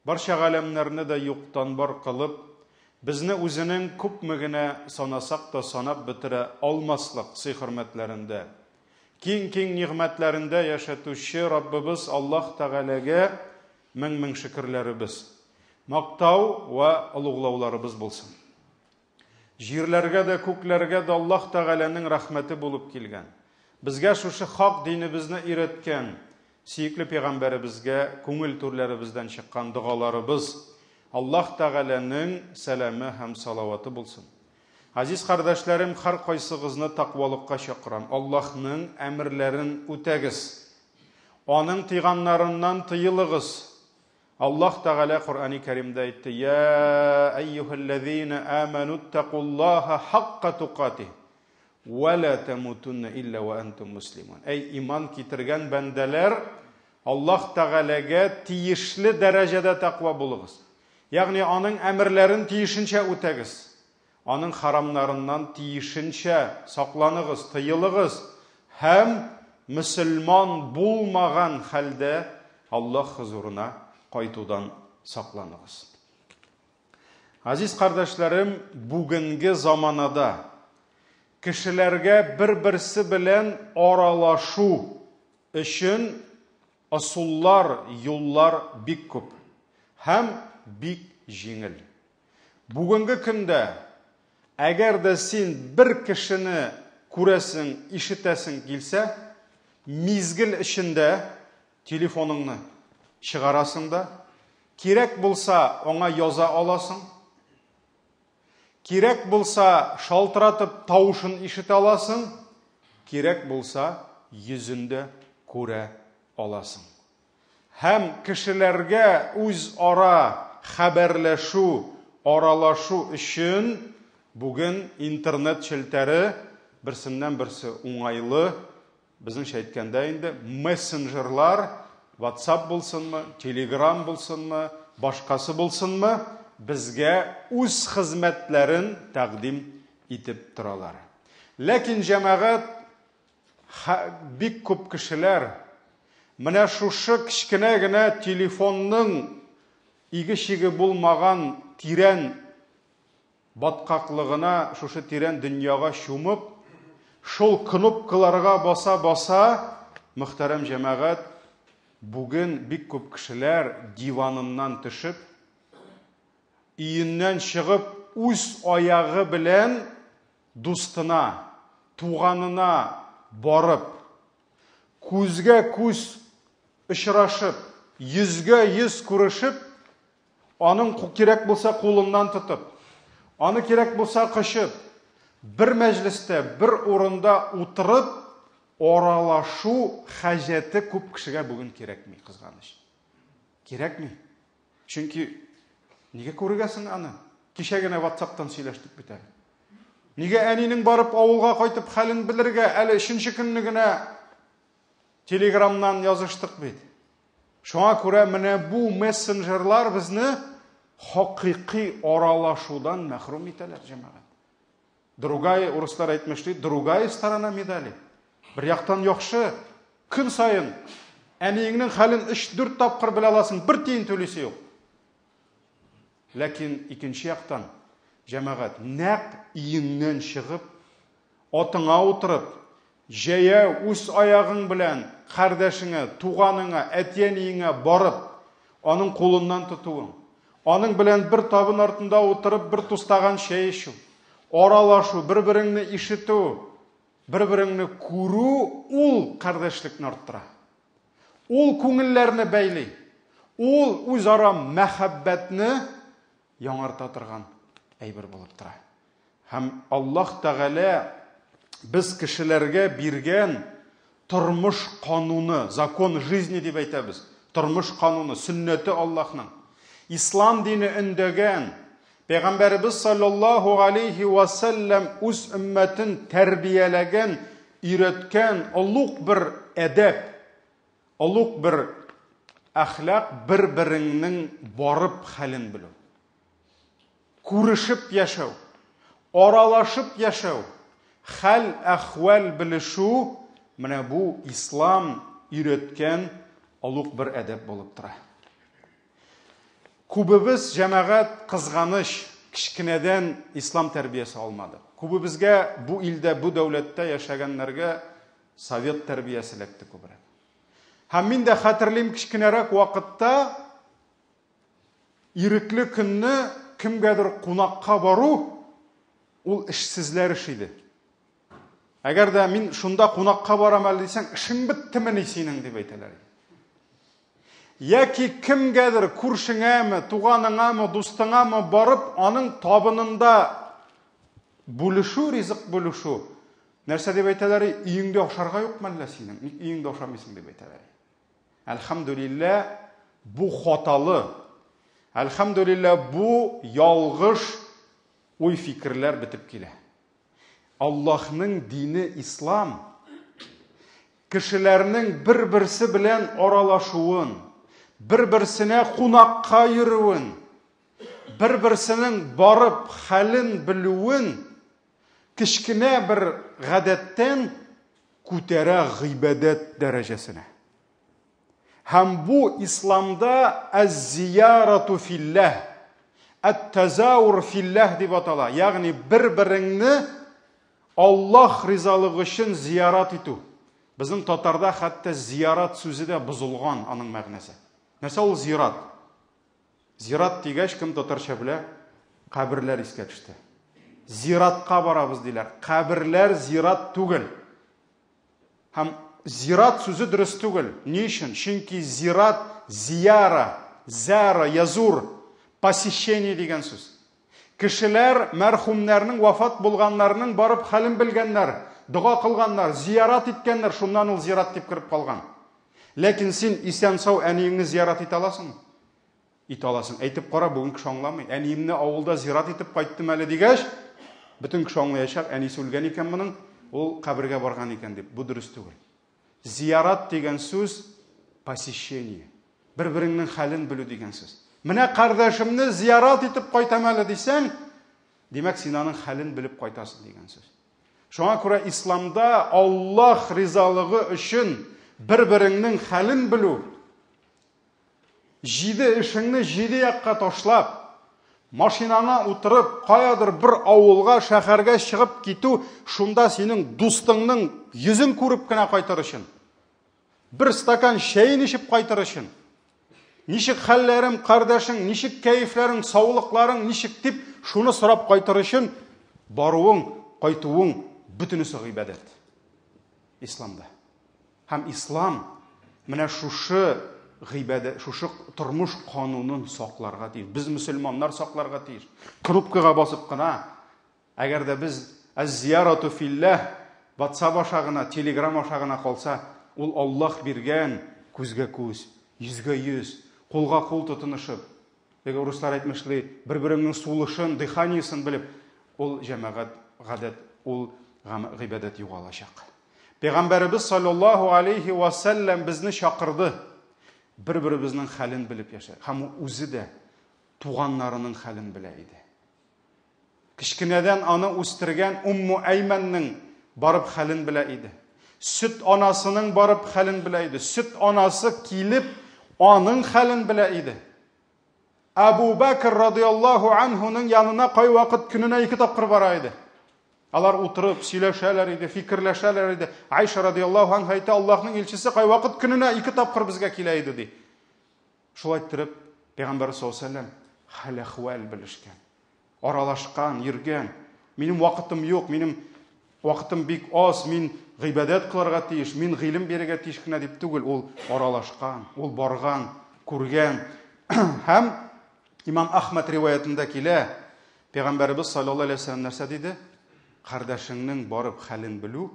Барча галәмнәрне дә юктан бар кылып, безне үзенең күпме генә санасак та санап бетерә алмаслык сый-хөрмәтләрендә, киң-киң нигъмәтләрендә яшәтүче Раббыбыз Аллаһ Тәгаләгә мең-мең шөкерләребез, мактау вә олуглауларыбыз булсын. Җирләргә дә, күкләргә дә Аллаһ Тәгаләнең рәхмәте булып килгән, безгә шушы хак динебезне өйрәткән сөекле пәйгамбәребезгә күңел түрләребездән чыккан догаларыбыз, Аллаһ Тәгаләнең сәламе һәм салаваты булсын. Газиз кардәшләрем, һәркайсыгызны тәкъвалыкка чакырам. Аллаһның әмерләрен үтәгез. Аның тыйганнарыннан тыелыгыз. Аллаһ Тәгалә Коръәни Кәримдә әйтте: "Я әйюһәлләзина аману тәкуллаһа хакка тукатих ва ла тамутунна илля ва антум муслимун." Әй иман китергән бәндәләр, Аллаһ Тәгаләгә тиешле дәрәҗәдә тәкъва булыгыз. Ягъни аның әмерләрен тиешенчә үтәгез. Аның харамнарыннан тиешенчә сакланыгыз, тыелыгыз һәм мөселман булмаган хәлдә Аллаһ хозурына кайтудан сакланыгыз. Газиз кардәшләрем, бүгенге заманада кешеләргә бер-берсе белән аралашу өчен ысуллар, юллар бик күп һәм бик җиңел. Бүгенге көндә, әгәр дә син бер кешене күрәсең, ишетәсең килсә, мизгел эчендә телефоныңны чыгарасың да, кирәк булса, аңа яза аласың, кирәк булса, шалтыратып тавышын ишетә аласың, кирәк булса, йөзен дә күрә аласың. Һәм кешеләргә үзара хәбәрләшү, аралашу өчен бүген интернет челтәре берсеннән-берсе уңайлы, безнеңчә әйткәндә инде, мессенджерлар, WhatsApp булсынмы, Telegram булсынмы, башкасы булсынмы, безгә үз хезмәтләрен тәкъдим итеп торалар. Ләкин, җәмәгать, Бик күп кешеләр менә шушы кечкенә генә телефонның иге-чиге булмаган тирән баткаклыгына, шушы тирән дөньяга чумып, шул кнопкаларга баса-баса, мөхтәрәм җәмәгать, бүген бик күп кешеләр диваныннан төшеп, өеннән чыгып, үз аягы белән Дустына, туганына барып, күзгә күз очрашып, йөзгә йөз күрешеп, аның кирәк булса кулыннан тотып, аны кирәк булса кочып, бер мәҗлестә, бер урында утырып аралашу хаҗәте күп кешегә бүген кирәкми, кызганыч. Кирәкми. Чөнки нигә күрергә соң аны? Кичә генә WhatsApp-тан сөйләштек бит әле. Нигә әнинең барып авылга кайтып хәлен белергә, әле өченче көнне генә Телеграмнан языштык бит. Шуңа күрә менә бу мессенджерлар безне хакыйкый аралашудан мәхрүм итәләр, җәмәгать. Другая, урыслар әйтмешли, другая сторона медали. Бер яктан яхшы, көн саен әниеңнең хәлен 3-4 тапкыр белә аласың, бер тиен түлисе юк. Ләкин икенче яктан, җәмәгать, нәкъ өеңнән чыгып, атыңа утырып, җәяү үз аягың белән кардәшеңә, туганыңа, әти-әниеңә барып, аның кулыннан тотуың, аның белән бер табын артында утырып, бер тустаган чәй эчү, аралашу, бер-береңне ишетү, бер-береңне күрү ул кардәшлекне арттыра. Ул күңелләрне бәйли. Ул үзара мәхәббәтне яңарта торган әйбер булып тора. Һәм Аллаһ Тәгалә без кешеләргә биргән тормыш кануны, закон жизни дип әйтәбез. Тормыш кануны, сөннәте Аллаһның. Ислам дине өндәгән, Пәйгамбәребез саллаллаһу алейхи ва сәлләм үз өммәтен тәрбияләгән, өйрәткән олуг бер әдәп, олуг бер әхлак бер-береңнең барып хәлен белү. Күрешеп яшәү, аралашып яшәү, хәл-әхвәл белешү, менә бу ислам өйрәткән олуг бер әдәп булып тора. Күбебез, җәмәгать, кызганыч, кечкенәдән ислам тәрбиясе алмады. Күбебезгә бу илдә, бу дәүләттә яшәгәннәргә совет тәрбиясе эләкте күбрәк. Һәм мин дә хәтерлим, кечкенәрәк вакытта ирекле көнне кемгәдер кунакка бару ул эшсезләр эше иде. Әгәр дә мин шунда кунакка барам әле дисәң, эшең беттемени синең дип әйтәләр. Яки кемгәдер, күршеңәме, туганыңамы, дустыңамы барып, аның табынында бүлешү, ризык бүлешү, нәрсә дип әйтәләр? Өеңдә ашарга юкмы әллә синең? Ник өеңдә ашамыйсың дип әйтәләр. Әлхәмдүлиллә, бу хаталы. Әлхәмдүлиллә, бу ялгыш уй-фикерләр бетеп килә. Аллаһның дине ислам кешеләрнең бер-берсе белән аралашуын, бер-берсенә кунакка йөрүен, бер-берсенең барып хәлен белүен кечкенә бер гадәттән күтәрә гыйбадәт дәрәҗәсенә. Һәм бу исламда әз-зиярату филләһ, әт-тазавур филләһ дип атала. Ягъни бер-береңне Аллаһ ризалыгы өчен зиярат итү. Безнең татарда хәтта зиярат сүзе дә бозылган аның мәгънәсе. Нәрсә ул зират? Зират дигәч, кем татарча белә? Каберләр искә төште. Зиратка барабыз диләр. Каберләр зират түгел. Һәм зират сүзе дөрес түгел. Ни өчен? Чөнки зират зияра, зара, язур, посещение дигән сүз. Кешеләр мәрхүмнәрнең вафат булганнарның барып хәлен белгәннәр, дога кылганнар, зиярат иткәннәр, шуннан ул зират дип кереп калган. Ләкин син исән-сау әниеңне зиярат итә аласыңмы? Итә аласың. Әйтеп кара, бүген кеше аңламый. Әниемне авылда зират итеп кайттым әле дигәч, бөтен кеше аңлаячак, әнисе үлгән икән моның, ул кабергә барган икән дип. Бу дөрес түгел. Зиярат дигән сүз посещение. Бер-береңнең хәлен белү дигән сүз. Менә кардәшемне зиярат итеп кайтам әле дисәң, димәк, син аның хәлен белеп кайтасың дигән сүз. Шуңа күрә исламда Аллаһ ризалыгы өчен бер-береңнең хәлен белү, Җиде эшеңне җиде якка ташлап, машинаңа утырып, каядыр бер авылга, шәһәргә чыгып китү, шунда синең дустыңның йөзен күреп кенә кайтыр өчен. Бер стакан чәен эчеп кайтыр өчен. Ничек хәлләрем, кардәшең, ничек кәефләрең, саулыкларың, ничек дип, шуны сорап кайтыр өчен баруың, кайтуың бөтенесе гыйбадәт. Исламда. Һәм ислам менә шушы гыйбадәт, шушы тормыш канунын сакларга тиеш. Без мөселманнар сакларга тиеш. Кнопкага басып кына, әгәр дә без әз-зиярату филләһ WhatsApp аша гына, Telegram аша гына калса, ул Аллаһ биргән күзгә күз, йөзгә йөз, кулга кул тотынышып, Теге урыслар әйтмешли, бер-береңнең сулышын, дыханиесен белеп, ул җәмәгать гадәт, ул гыйбадәт югалачак. Пәйгамбәребез саллаллаһу алейхи ва сәлләм безне чакырды. Бер-беребезнең хәлен белеп яшә. Һәм ул үзе дә туганнарының хәлен белә иде. Кечкенәдән аны үстергән Умму Әймәннең барып хәлен белә иде. Сөт анасының барып хәлен белә иде. Сөт анасы килеп аның хәлен белә иде. Әбу Бәкр радиаллаһу анһуның янына кайвакыт көненә ике тапкыр бара иде. Алар утырып сөйләшәләр иде, фикерләшәләр иде. Айша радиаллаһу анһа әйтә, Аллаһның илчесе кайвакыт көненә ике тапкыр безгә килә иде ди. Шулай иттереп, Пәйгамбәр саллаллаһу алейһи вәсәлләм хәл-әхвәл белешкән. Аралашкан, йөргән. Минем вакытым юк, минем вакытым бик аз, мин гыйбадәт кылырга тиеш, мин гыйлем бирергә тиеш кенә дип түгел, ул аралашкан, ул барган, күргән. Һәм Имам Ахмад риваятында килә, Пәйгамбәребез саллаллаһу алейһи вәсәлләм нәрсә диде? Кардәшеңнең барып хәлен белү,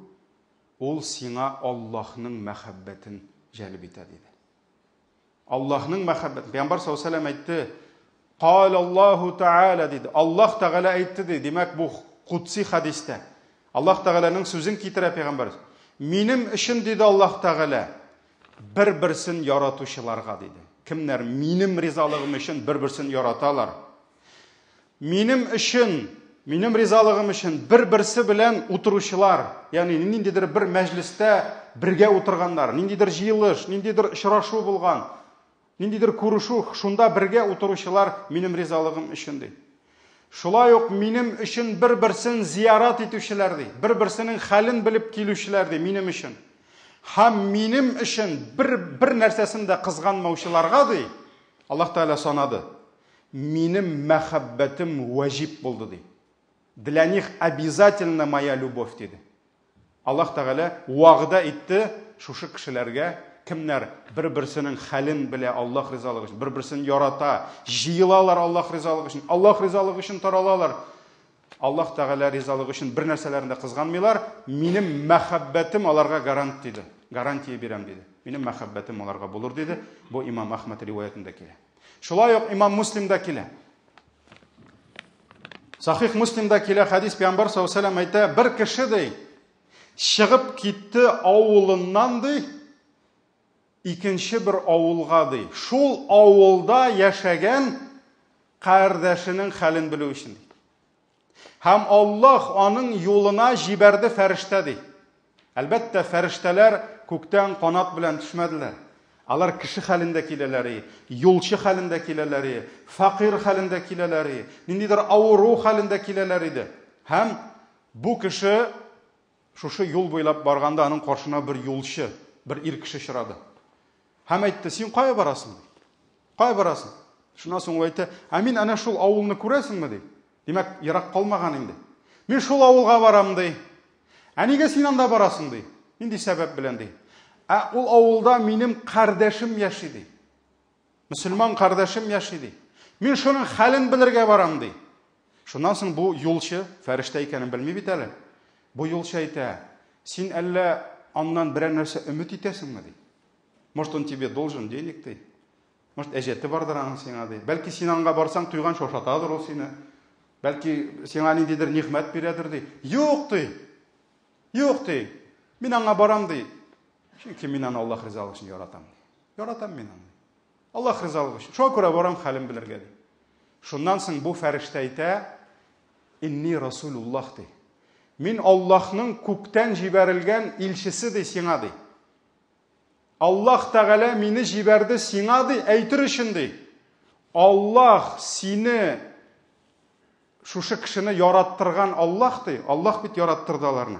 ул сиңа Аллаһның мәхәббәтен җәлеп итә диде. Аллаһның мәхәббәте. Пәйгамбәр саллаллаһу алейһи вәсәлләм әйтте, Кал Аллаһу Тааля диде. Аллаһ Тәгалә әйтте ди. Димәк, бу кудси хадистә. Аллаһ Тәгаләнең сүзен китерә пәйгамбәр. Минем өчен диде Аллаһ Тәгалә, бер-берсен яратучыларга диде. Кемнәр минем ризалыгым өчен бер-берсен яраталар? Минем өчен, минем ризалыгым өчен бер-берсе белән утыручылар, ягъни ниндидер бер мәҗлестә бергә утырганнар, ниндидер җыелыш, ниндидер очрашу булган. Ниндидер күрешү, шунда бергә утыручылар минем ризалыгым өчен ди. Шулай ук минем өчен бер-берсен зиярат итүчеләр ди, бер-берсенең хәлен белеп килүчеләр ди минем өчен. Һәм минем өчен бер бер нәрсәсен дә кызганмаучыларга ди, Аллаһ Тәгалә санады. Минем мәхәббәтем вәҗиб булды ди. Для них обязательно моя любовь диде. Аллаһ Тәгалә вәгъдә итте шушы кешеләргә, кемнәр бер-берсенең хәлен белә Аллаһ ризалыгы өчен, бер-берсен ярата, җыелалар Аллаһ ризалыгы өчен, Аллаһ ризалыгы өчен таралалар. Аллаһ Тәгалә ризалыгы өчен бер нәрсәләрен дә кызганмыйлар. Минем мәхәббәтем аларга гарант диде. Гарантия бирәм диде. Минем мәхәббәтем аларга булыр диде. Бу Имам Әхмәд риваятендә килә. Шулай ук Имам Муслимда килә. Сахих Муслимда килә хәдис, Пәйгамбәр саллаллаху алейһи әйтә, бер кеше ди, чыгып китте авылыннан ди, икенче бер авылга ди. Шул авылда яшәгән кардәшенең хәлен белү өчен ди. Һәм Аллаһ аның юлына җибәрде фәрештә ди. Әлбәттә, фәрештәләр күктән канат белән төшмәделәр. Алар кеше хәлендә киләләр, юлчы хәлендә киләләр, фәкыйрь хәлендә киләләр, ниндидер авыру хәлендә киләләр иде. Һәм бу кеше шушы юл буйлап барганда аның каршына бер юлчы, бер ир кеше очрады. Һәм әйтте, син кая барасың? Кая барасың? Шуннан соң ул әйтте, ә мин әнә шул авылны күрәсеңме ди. Димәк, ерак калмаган инде. Мин шул авылга барам ди. Ә нигә син анда барасың ди? Нинди сәбәп белән ди? Ә ул авылда минем кардәшем яши ди. Мөселман кардәшем яши ди. Мин шуның хәлен белергә барам ди. Шуннан соң бу юлчы, фәрештә икәнен белми бит әле. Бу юлчы әйтә, син әллә аннан берәр нәрсә өмет итәсеңме ди. Может, он тебе должен денег ди. Может, әҗәте бардыр аның сиңа ди. Бәлки син аңга барсаң, туйганчы ашатадыр ул сине. Бәлки сиңа ниндидер нигъмәт бирәдер ди. Юк ди. Юк ди. Мин аңа барам ди. Чөнки мин аны Аллаһ ризалыгы өчен яратам ди. Яратам мин аны. Аллаһ ризалыгы өчен. Шуңа күрә барам хәлен белергә ди. Шуннан соң бу фәрештә әйтә, Инни Расулуллаһ ди. Мин Аллаһның күктән җибәрелгән илчесе ди сиңа ди. Аллаһ Тәгалә мине җибәрде сиңа ди, әйтер өчен ди. Аллаһ сине шушы кешене яраттырган Аллаһ ди. Аллаһ бит яраттырды аларны.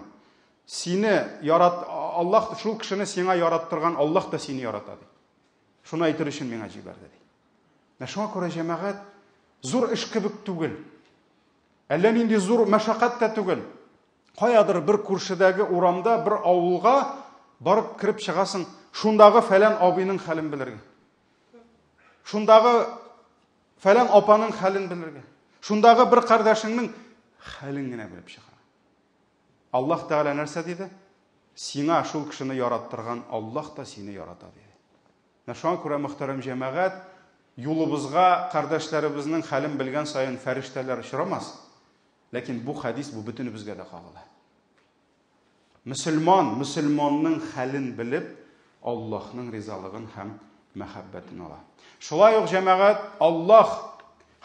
Сине ярат Аллаһ шул кешене сиңа яраттырган Аллаһ та сине ярата ди. Шуны әйтер өчен миңа җибәрде ди. Менә шуңа күрә җәмәгать зур эш кебек түгел. Әллә нинди зур мәшәкать тә түгел. Каядыр бер күршедәге урамда бер авылга барып кереп чыгасың, шундагы фәлән абыйның хәлен белергә. Шундагы фәлән апаның хәлен белергә. Шундагы бер кардәшеңнең хәлен генә белеп чыгарга. Аллаһ Тәгалә нәрсә диде? Сиңа шул кешене яраттырган Аллаһ та сине ярата диде. Менә шуңа күрә, мөхтәрәм җәмәгать, юлыбызга кардәшләребезнең хәлен белгән саен фәрештәләр очрамас. Ләкин бу хәдис бу бөтенебезгә дә кагыла. Мөселман, мөселманның хәлен белеп, Аллаһның ризалыгын һәм мәхәббәтен ала. Шулай ук җәмәгать Аллаһ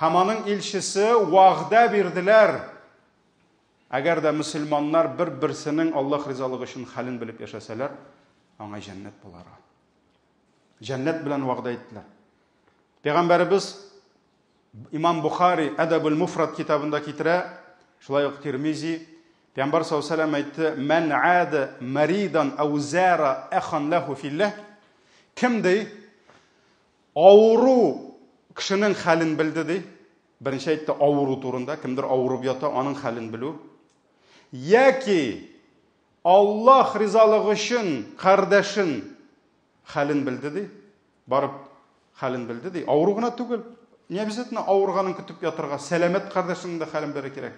һәм аның илчесе вәгъдә бирделәр. Әгәр дә мөселманнар бер-берсенең Аллаһ ризалыгы өчен хәлен белеп яшәсәләр, аңа җәннәт булар. Җәннәт белән вәгъдә иттеләр. Пәйгамбәребез Имам Бухари Әдәбул Муфрат китабында китерә, шулай ук Тирмизи, Пәйгамбәр саллаллаху алейһи әйтте: "Мән ада маридан ау зара ахан лаху филлах" Кем ди? Авыру кешенең хәлен белде ди. Беренче әйтте авыру турында, кемдер авырып ята, аның хәлен белү. Яки Аллаһ ризалыгы өчен кардәшен хәлен белде ди. Барып хәлен белде ди. Авыру гына түгел. Не обязательно авырганын көтеп ятырга, сәламәт кардәшеңнең дә хәлен белергә кирәк.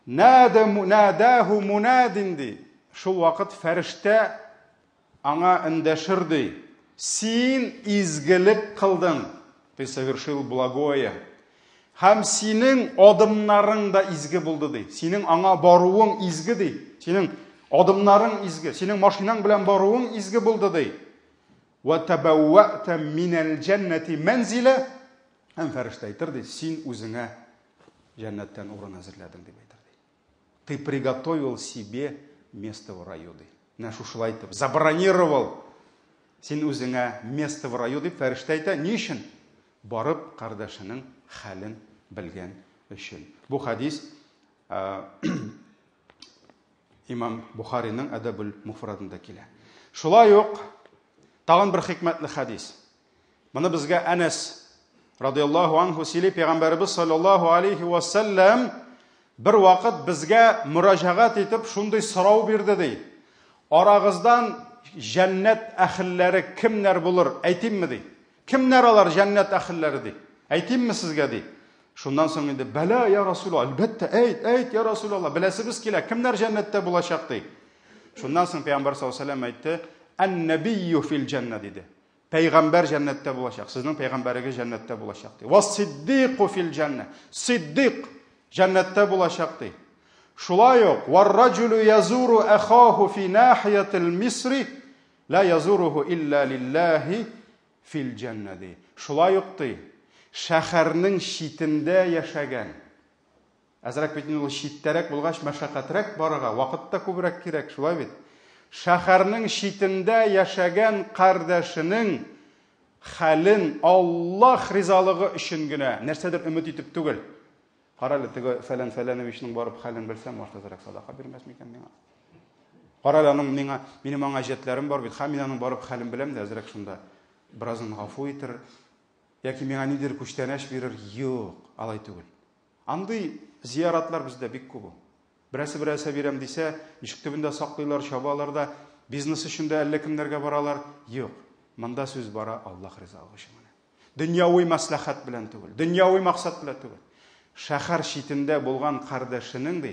Нада мунадаху мунадин ди. Шул вакыт фәрештә аңа эндәшер ди. Син изгелек кылдың. Ты совершил благое. Һәм синең адымнарың да изге булды ди. Синең аңа баруың изге ди. Синең адымнарың изге. Синең машинаң белән баруың изге булды ди. Ва табаввата минәл җәннәти мәнзилә. Һәм фәрештә әйтер ди, син үзеңә җәннәттән урын әзерләдең дип әйтер ди. Ты приготовил себе место в раю ди. Менә шушылай итеп забронировал. Син үзеңә место в раю дип фәрештә әйтә. Ни өчен? Барып кардәшенең хәлен белгән өчен. Бу хәдис Имам Бухариның Әдәбүл Муфрадында килә. Шулай ук тагын бер хикмәтле хәдис. Моны безгә Әнәс радиаллаһу анху сөйли, пәйгамбәребез саллаллаһу алейхи ва саллям бер вакыт безгә мөрәҗәгать итеп шундый сорау бирде ди. Арагыздан җәннәт әһелләре кемнәр булыр, әйтимме ди. Кемнәр алар җәннәт әһелләре ди. Әйтимме сезгә ди. Шуннан соң инде бәла я Расулалла, әлбәттә, әйт, әйт я Расулалла, беләсебез килә, кемнәр җәннәттә булачак ди. Шуннан соң пәйгамбәр саллаллаһу алейһи ва сәлләм әйтте, ан-набийю фил җәннә диде. Пәйгамбәр җәннәттә булачак. Сезнең пәйгамбәрегез җәннәттә булачак ди. Ва сиддику фил җәннә. Сиддик җәннәттә булачак ди. Шулай ук варраҗулу язуру ахаху фи нахиятил мисри ла язуруху илля лиллахи фил җәннә ди. Шулай ук ди, шәһәрнең читендә яшәгән Әзрәк бит инде ул читтәрәк булгач, мәшәкатьрәк барырга, вакыт та күбрәк кирәк, шулай бит? Шәһәрнең читендә яшәгән кардәшенең хәлен Аллаһ ризалыгы өчен генә, нәрсәдер өмет итеп түгел. Кара әле, теге фәлән фәләновичның барып хәлен белсәм, может, әзрәк садака бирмәс микән миңа? Кара әле, аның миңа, минем аңа әҗәтләрем бар бит, һәм мин аның барып хәлен беләм дә, әзрәк шунда беразын гафу итер, яки миңа нидер күчтәнәч бирер. Юк, алай түгел. Андый зияратлар бездә бик күп ул. Берәрсе берәрсе бирәм дисә, ишек төбендә саклыйлар, чабалар да, бизнес өчен дә әллә кемнәргә баралар. Юк, монда сүз бара Аллаһ ризалыгы өчен генә. Дөньяви мәслихәт белән түгел, дөньяви максат белән түгел. Шәһәр читендә булган кардәшенең ди,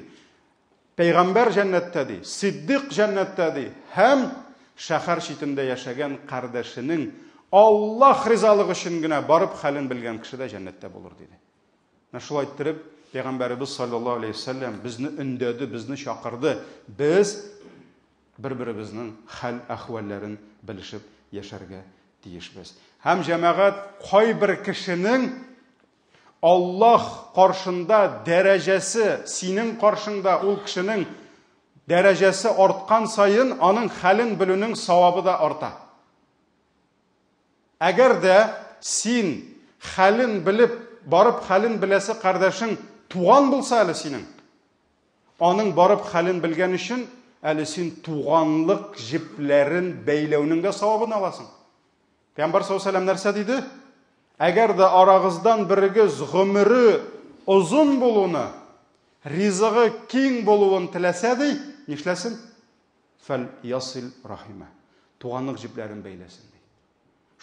пәйгамбәр җәннәттә ди, сиддик җәннәттә ди, һәм шәһәр читендә яшәгән кардәшенең Аллаһ ризалыгы өчен генә барып хәлен белгән кеше дә җәннәттә булыр диде. Менә шулай иттереп, Пәйгамбәребез саллаллаһу алейһи вәсәлләм безне өндәде, безне чакырды. Без бер-беребезнең хәл-әхвәлләрен белешеп яшәргә тиешбез. Һәм җәмәгать кайбер кешенең Аллаһ каршында дәрәҗәсе, синең каршыңда ул кешенең дәрәҗәсе арткан саен, аның хәлен белүнең савабы да арта. Әгәр дә син хәлен белеп, барып хәлен беләсе кардәшең туган булса әле синең, аның барып хәлен белгән өчен әле син туганлык җепләрен бәйләүнең дә савабын аласың. Пәйгамбәр саллаллаһу алейһи нәрсә диде? Әгәр дә арагыздан берегез гомере озын булуны, ризыгы киң булуын теләсә ди, нишләсен? Фәл ясил рахима. Туганлык җепләрен бәйләсен ди.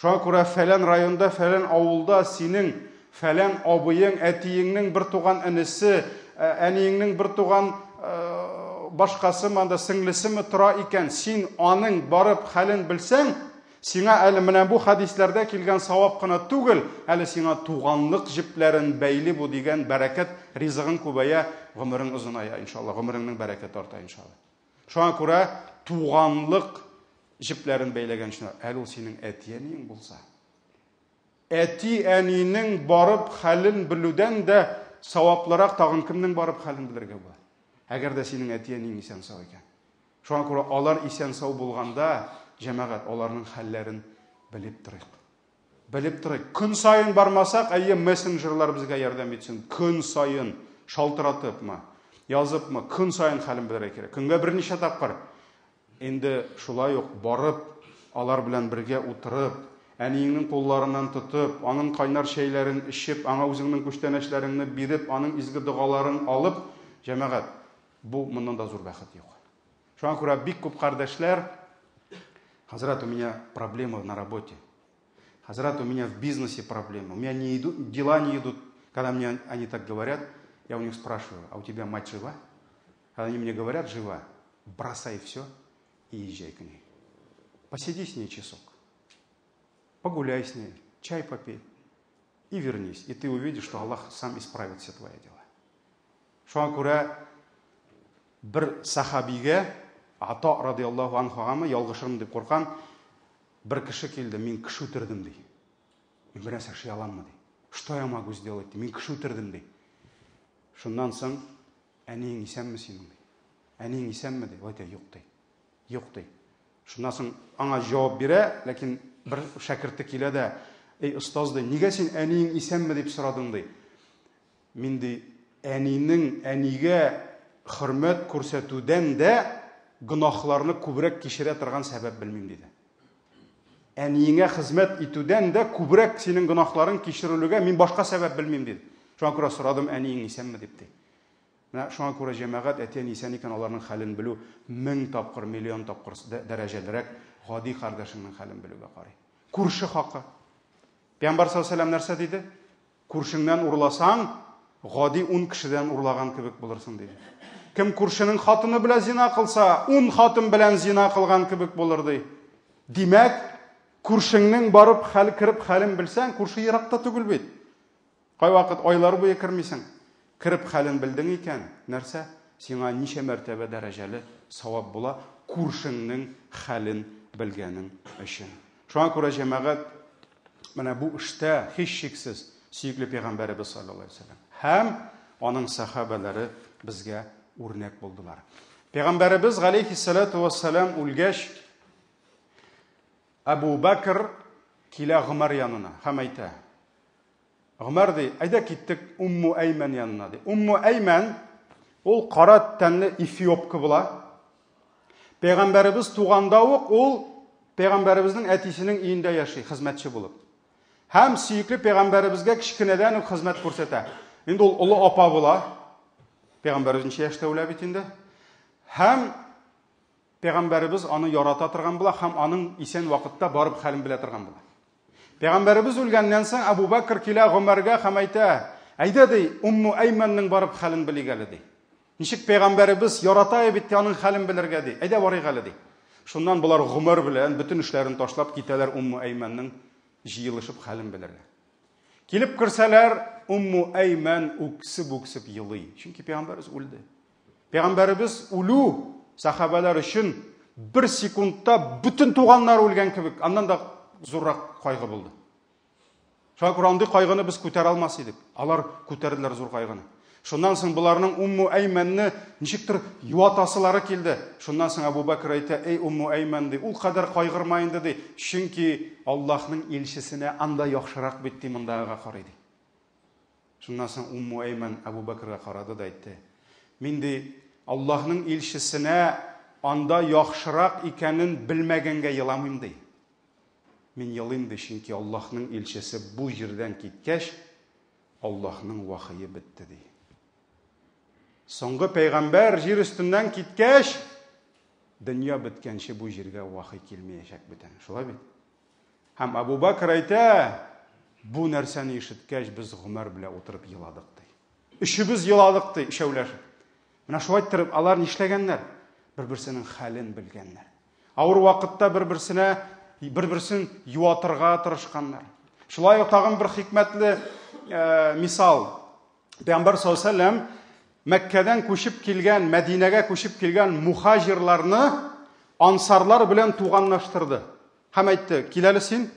Шуңа күрә фәлән районда, фәлән авылда синең фәлән абыең, әтиеңнең бер туган энесе, әниеңнең бер туган башкасы анда сеңлесеме тора икән, син аның барып хәлен белсәң, сиңа әле менә бу хәдисләрдә килгән савап кына түгел, әле сиңа туганлык җепләрен бәйли бу дигән бәрәкәт, ризыгың күбәя, гомерең озыная, иншалла, гомереңнең бәрәкәте арта, иншалла. Шуңа күрә туганлык җепләрен бәйләгән өчен, әле ул синең әти-әниең булса, әти-әнинең барып хәлен белүдән дә саваплырак тагын кемнең барып хәлен белергә була? Әгәр дә синең әти-әниең исән-сау икән. Шуңа күрә алар исән-сау булганда, җәмәгать, аларның хәлләрен белеп торыйк. Белеп торыйк. Көн саен бармасак, әйе, мессенджерлар безгә ярдәм итсен. Көн саен шалтыратыпмы, языпмы, көн саен хәлен белергә кирәк. Көнгә берничә тапкыр. Инде шулай ук барып, алар белән бергә утырып, әниеңнең кулларыннан тотып, аның кайнар чәйләрен эчеп, аңа үзеңнең күчтәнәчләреңне биреп, аның изге догаларын алып, җәмәгать, бу моннан да зур бәхет юк. Шуңа күрә бик күп кардәшләр, хәзрәт, у меня проблема на работе. Хәзрәт, у меня в бизнесе проблемы. У меня не идут, дела не идут. Когда мне они так говорят, я у них спрашиваю, а у тебя мать жива? Когда они мне говорят, жива, бросай все и езжай к ней. Посиди с ней часок, погуляй с ней, чай попей и вернись. И ты увидишь, что Аллах сам исправит все твои дела. Шуңа күрә бер сахабигә Ата радиаллаһу анхугамы ялгышырмын дип куркам, бер кеше килде, мин кеше үтердем ди. Мин бер нәрсә эшли аламмы ди. Что я могу сделать ди. Мин кеше үтердем ди. Шуннан соң әниең исәнме синең ди. Әниең исәнме ди. Ул әйтә, юк ди. Юк ди. Шуннан соң аңа җавап бирә, ләкин бер шәкерте килә дә, "Эй, остаз, ди, нигә син әниең исәнме дип сорадың?" ди. Мин ди, әнинең әнигә хөрмәт күрсәтүдән дә гөнаһларны күбрәк кичерә торган сәбәп белмим, диде. Әниеңә хезмәт итүдән дә күбрәк синең гөнаһларың кичерелүгә мин башка сәбәп белмим, диде. Шуңа күрә сорадым, әниең исәнме дип, ди. Менә шуңа күрә җәмәгать әти-әни исән икән, аларның хәлен белү мең тапкыр, миллион тапкыр дәрәҗәлерәк гади кардәшеңнең хәлен белүгә карый. Күрше хакы. Пәйгамбәр саллаллаһу алейһи нәрсә диде? Күршеңнән урласаң, гади ун кешедән урлаган кебек булырсың, диде. Кем күршенең хатыны белән зина кылса, ун хатын белән зина кылган кебек булыр, ди. Димәк, күршеңнең барып хәл кереп хәлен белсәң, күрше еракта түгел бит. Кайвакыт айлар буе кермисең. Кереп хәлен белдең икән, нәрсә? Сиңа ничә мәртәбә дәрәҗәле савап була күршеңнең хәлен белгәнең өчен. Шуңа күрә җәмәгать менә бу эштә һичшиксез сөекле пәйгамбәребез саллаллаһу алейһи вәсәлләм һәм аның сәхабәләре безгә үрнәк булдылар. Пәйгамбәребез галәйһиссалату вәссәлам үлгәч, Әбу Бәкр килә Гомәр янына һәм әйтә: Гомәр ди, әйдә киттек Умму Әймән янына ди. Умму Әймән ул кара тәнле эфиопка була. Пәйгамбәребез туганда ук ул пәйгамбәребезнең әтисенең өендә яши, хезмәтче булып. Һәм сөекле пәйгамбәребезгә кечкенәдән үк хезмәт күрсәтә. Инде ул олы апа була. Пәйгамбәребез ничә яшьтә үлә бит инде. Һәм пәйгамбәребез аны ярата торган була һәм аның исән вакытта барып хәлен белә торган була. Пәйгамбәребез үлгәннән соң Әбу Бәкр килә Гомәргә һәм әйтә: "Әйдә ди, Умму Әймәннең барып хәлен белик әле ди. Ничек пәйгамбәребез ярата бит аның хәлен белергә ди. Әйдә барыйк әле ди." Шуннан болар Гомәр белән бөтен эшләрен ташлап китәләр Умму Әймәннең җыелышып хәлен белергә. Килеп керсәләр, Умму Әймән үксеп-үксеп елый. Чөнки пәйгамбәребез үлде. Пәйгамбәребез үлү сахабәләр өчен бер секундта бөтен туганнар үлгән кебек, аннан да зуррак кайгы булды. Шуңа күрә андый кайгыны без күтәрә алмас идек. Алар күтәрделәр зур кайгыны. Шуннан соң боларның Умму Әймәнне ничектер юатасылары килде. Шуннан соң Абу Бәкр әйтә, "Эй Умму Әймән, ди, ул кадәр кайгырма инде, ди, чөнки Аллаһның илчесенә анда яхшырак бит, ди, мондагыга карый, ди. Шуннан соң Умму Әймән Әбу Бәкргә карады да әйтте: Мин ди, Аллаһның илчесенә анда яхшырак икәнен белмәгәнгә еламыйм ди. Мин елыйм ди, чөнки Аллаһның илчесе бу җирдән киткәч, Аллаһның вахие бетте ди. Соңгы пәйгамбәр җир өстеннән киткәч, дөнья беткәнче бу җиргә вахи килмәячәк бүтән. Шулай бит? Һәм Абу Бакр әйтә, бу нәрсәне ишеткәч, без Гомәр белән утырып еладык, ди. Өчебез еладык, ди, өчәүләшеп. Менә шулай иттереп, алар нишләгәннәр? Бер-берсенең хәлен белгәннәр. Авыр вакытта бер-берсенә бер-берсен юатырга тырышканнар. Шулай ук тагын бер хикмәтле э, мисал. Пәйгамбәр саллаллаһу алейһи вәсәлләм Мәккәдән күчеп килгән, Мәдинәгә күчеп килгән мухаҗирларны ансарлар белән туганлаштырды. Һәм әйтте, кил әле син,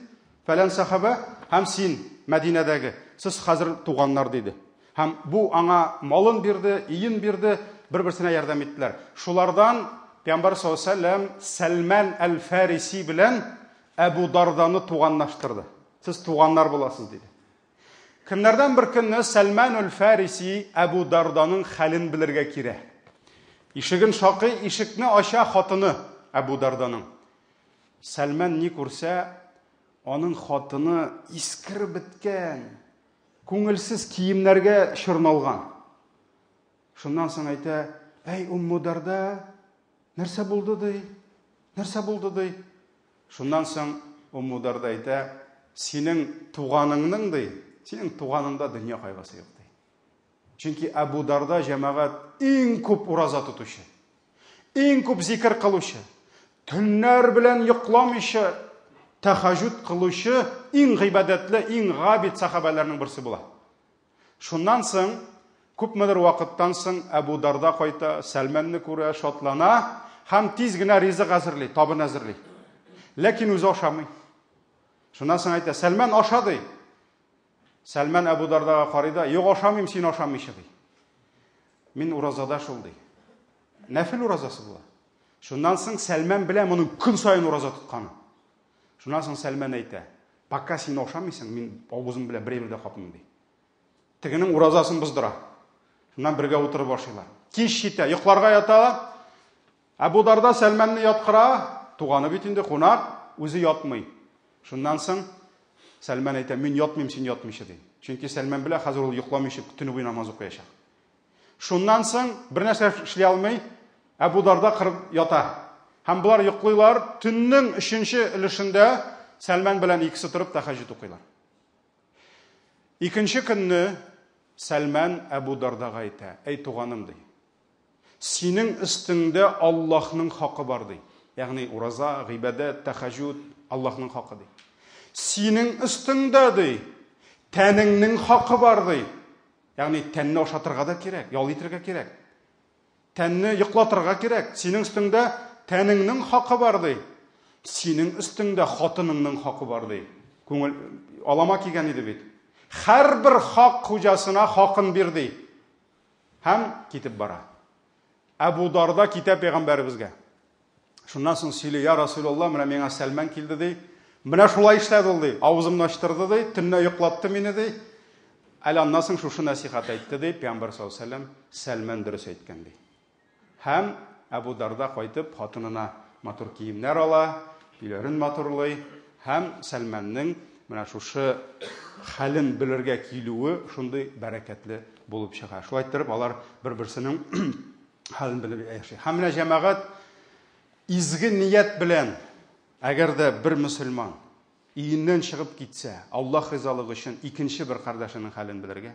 фәлән сәхабә, һәм син, Мәдинәдәге, сез хәзер туганнар, диде. Һәм бу аңа малын бирде, иен бирде, бер-берсенә ярдәм иттеләр. Шулардан Пәйгамбәр саллаллаһу алейһи вәсәлләм Сәлмән әл-Фариси белән Әбу Дарданы туганлаштырды. Сез туганнар буласыз, диде. Көннәрдән бер көнне Сәлмән әл-Фариси Әбу Дарданың хәлен белергә кирә. Ишеген шакый, ишекне ача хатыны Әбу Дарданың. Сәлмән ни күрсә, аның хатыны искереп беткән, күңелсез киемнәргә чорналган. Шуннан соң әйтә, әй, Умму Дарда, нәрсә булды ди? Нәрсә булды ди? Шуннан соң Умму Дарда әйтә, синең туганыңның ди, синең туганыңда дөнья кайгысы юк ди. Чөнки Әбу Дарда җәмәгать иң күп ураза тотучы, иң күп зикер кылучы, төннәр белән йокламыйча тәхәҗүд кылучы иң гыйбадәтле, иң габид сахабәләрнең берсе була. Шуннан соң күпмедер вакыттан соң Әбу Дарда кайта, Сәлмәнне күрә, шатлана һәм тиз генә ризык әзерли, табын әзерли. Ләкин үзе ашамый. Шуннан соң әйтә, Сәлмән аша ди. Сәлмән Әбу Дардага карый да, юк ашамыйм, син ашамыйча ди. Мин уразада шул ди. Нәфил уразасы була. Шуннан соң Сәлмән белә моның көн саен ураза тотканын. Шуннан соң Сәлмән әйтә, пока син ашамыйсың, мин авызым белән бер әйбер дә капмыйм, ди. Тегенең уразасын боздыра. Шуннан бергә утырып ашыйлар. Кич җитә, йокларга ята. Әбу Дарда Сәлмәнне яткыра, туганы бит инде кунак, үзе ятмый. Шуннан соң Сәлмән әйтә, мин ятмыйм, син ятмыйча, ди. Чөнки Сәлмән белә, хәзер ул йокламыйча төне буе намаз укыячак. Шуннан соң бер нәрсә эшли алмый, Әбу Дарда кырып ята. Һәм болар йоклыйлар. Төннең өченче өлешендә Сәлмән белән икесе торып тәһәҗҗүд укыйлар. Икенче көнне Сәлмән Әбу Дардага әйтә, әй туганым, ди. Синең өстеңдә Аллаһның хакы бар, ди. Ягъни ураза, гыйбадәт, тәһәҗҗүд Аллаһның хакы, ди. Синең өстеңдә, ди, тәнеңнең хакы бар, ди. Ягъни тәнне ашатырга да кирәк, ял итәргә кирәк. Тәнне йоклатырга кирәк. Синең өстеңдә тәнеңнең хакы бар, ди. Синең өстеңдә хатыныңның хакы бар, ди. Күңел алама кигән иде бит. Һәрбер хак хуҗасына хакын бир, ди. Һәм китеп бара. Әбу Дарда китә пәйгамбәребезгә. Шуннан соң сөйли, я Расулулла, менә миңа Сәлмән килде ди. Менә шулай эшләде ул ди. Авызымны ачтырды ди, төнлә йоклатты мине ди. Әле аннан соң шушы нәсихәт әйтте ди, Пәйгамбәр саллаллаһу алейһи вәсәлләм Сәлмән дөрес әйткән ди. Һәм Әбу Дарда кайтып хатынына матур киемнәр ала, өйләрен матурлый һәм Сәлмәннең менә шушы хәлен белергә килүе шундый бәрәкәтле булып чыга. Шулай иттереп алар бер-берсенең хәлен белеп яши. Һәм менә җәмәгать изге ният белән, әгәр дә бер мөселман өеннән чыгып китсә, Аллаһ ризалыгы өчен икенче бер кардәшенең хәлен белергә,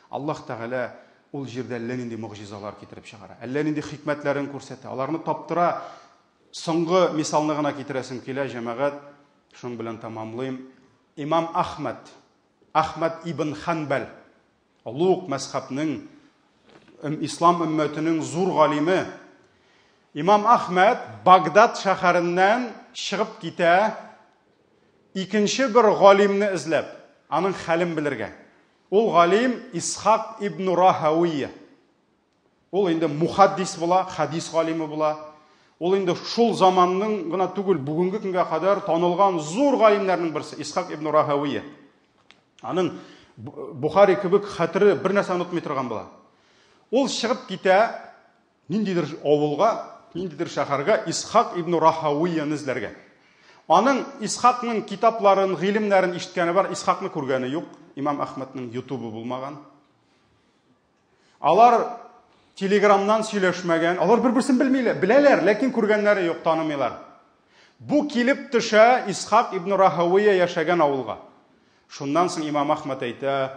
Аллаһ Тәгалә ул җирдә әллә нинди могҗизалар китереп чыгара, әллә нинди хикмәтләрен күрсәтә, аларны таптыра. Соңгы мисалны гына китерәсем килә, җәмәгать, шуның белән тәмамлыйм. Имам Ахмад, Ахмад ибн Ханбал, Олуг мәзхәбнең, ислам өммәтенең зур галиме Имам Ахмәд Багдад шәһәреннән чыгып китә, икенче бер галимне эзләп, аның хәлен белергә. Ул галим Исхак ибн Рахавия. Ул инде мухаддис була, хадис галиме була. Ул инде шул заманның гына түгел, бүгенге көнгә кадәр танылган зур галимнәрнең берсе Исхак ибн Рахавия. Аның Бухари кебек хәтере бер нәрсә онытмый торган була. Ул чыгып китә ниндидер авылга, ниндидер шәһәргә Исхак ибн Рахавияны эзләргә. Аның Исхакның китапларын, гыйлемнәрен ишеткәне бар, Исхакны күргәне юк. Имам Әхмәднең ютубы булмаган. Алар телеграмнан сөйләшмәгән, алар бер-берсен белмиләр, беләләр, ләкин күргәннәре юк, танымыйлар. Бу килеп төшә Исхак ибн Рахавия яшәгән авылга. Шуннан соң имам Ахмад әйтә,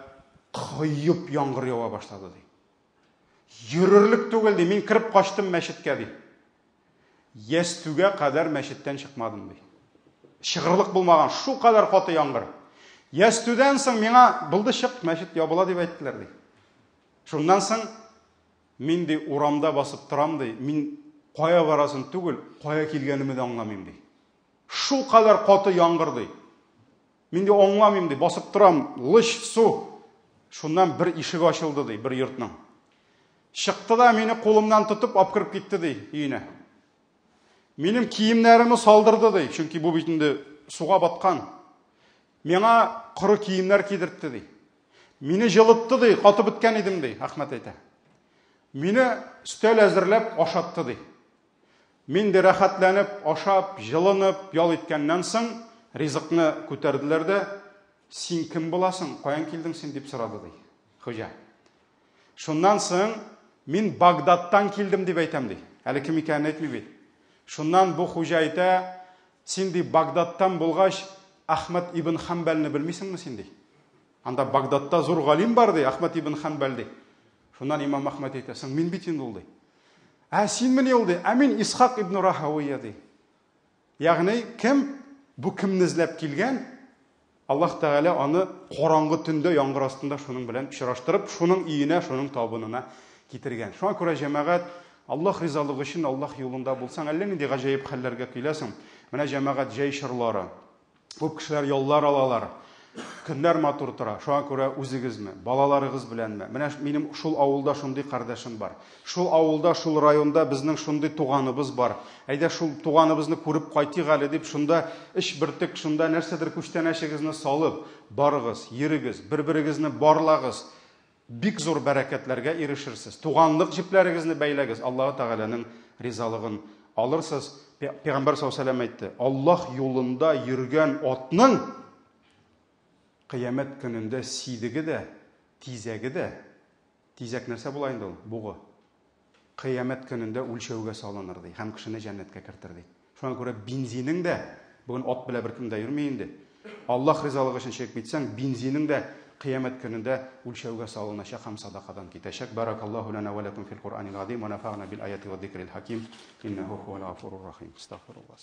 коеп яңгыр ява башлады ди. Йөрерлек түгел ди, мин кереп качтым мәчеткә ди. Ястүгә кадәр мәчеттән чыкмадым ди. Чыгырлык булмаган, шул кадәр каты яңгыр. Ястүдән соң миңа булды чык, мәчет ябыла дип әйттеләр ди. Шуннан соң мин ди урамда басып торам ди, мин кая барасын түгел, кая килгәнемне дә аңламыйм ди. Шул кадәр каты яңгыр ди. Мин ди аңламыйм ди, басып торам, лыч су. Шуннан бер ишек ачылды ди, бер йортның. Чыкты да мине кулымнан тотып алып кереп китте ди өенә. Минем киемнәремне салдырды ди, чөнки бу бит инде суга баткан. Миңа коры киемнәр кидертте ди. Мине җылытты ди, катып беткән идем ди, Әхмәт әйтә. Мине өстәл әзерләп ашатты ди. Мин дә рәхәтләнеп, ашап, җылынып, ял иткәннән соң, ризыкны күтәрделәр дә, син кем буласың, каян килдең син дип сорады ди хуҗа. Шуннан соң мин Багдадтан килдем дип әйтәм ди. Әле кем икәнен әйтми бит. Шуннан бу хуҗа әйтә, син ди Багдадтан булгач, Әхмәд ибн Хәмбәлне белмисеңме син ди. Анда Багдадта зур галим бар ди, Әхмәд ибн Хәмбәл ди. Шуннан имам Әхмәд әйтә, соң мин бит инде ул ди. Ә синмени ул ди? Ә мин Исхак ибн Рахавия ди. Ягъни кем бу кемне эзләп килгән? Аллаһ Тәгалә аны караңгы төндә яңгыр астында шуның белән очраштырып, шуның өенә, шуның табынына китергән. Шуңа күрә җәмәгать Аллаһ ризалыгы өчен Аллаһ юлында булсаң, әллә нинди гаҗәеп хәлләргә киләсең. Менә җәмәгать җәй чорлары. Күп кешеләр яллар алалар. Көннәр матур тора. Шуңа күрә үзегезме, балаларыгыз беләнме? Менә минем шул авылда шундый кардәшем бар. Шул авылда, шул районда безнең шундый туганыбыз бар. Әйдә шул туганыбызны күреп кайтыйк әле дип, шунда өч бөртек, шунда нәрсәдер күчтәнәчегезне салып, барыгыз, йөрегез, бер-берегезне барлагыз. Бик зур бәрәкәтләргә ирешерсез. Туганлык җепләрегезне бәйләгез, Аллаһы Тәгаләнең ризалыгын алырсыз. Пәйгамбәр саллаллаһу алейһи әйтте, Аллаһ юлында йөргән атның кыямәт көнендә сидеге дә, тизәге дә, тизәк нәрсә була инде ул? Бугы. Кыямәт көнендә үлчәүгә салыныр ди һәм кешене җәннәткә кертер ди. Шуңа күрә бензинең дә, бүген ат белән беркем дә йөрми инде. Аллаһ ризалыгы өчен чыгып китсәң, бензинең дә кыямәт көнендә үлчәүгә салыначак һәм садакадан китәчәк. Баракаллаһу лана ва лакум фил Куръанил азим ва нафагна бил аяти ва зикрил хаким. Иннаху хуал гафурур рахим. Астагфируллах.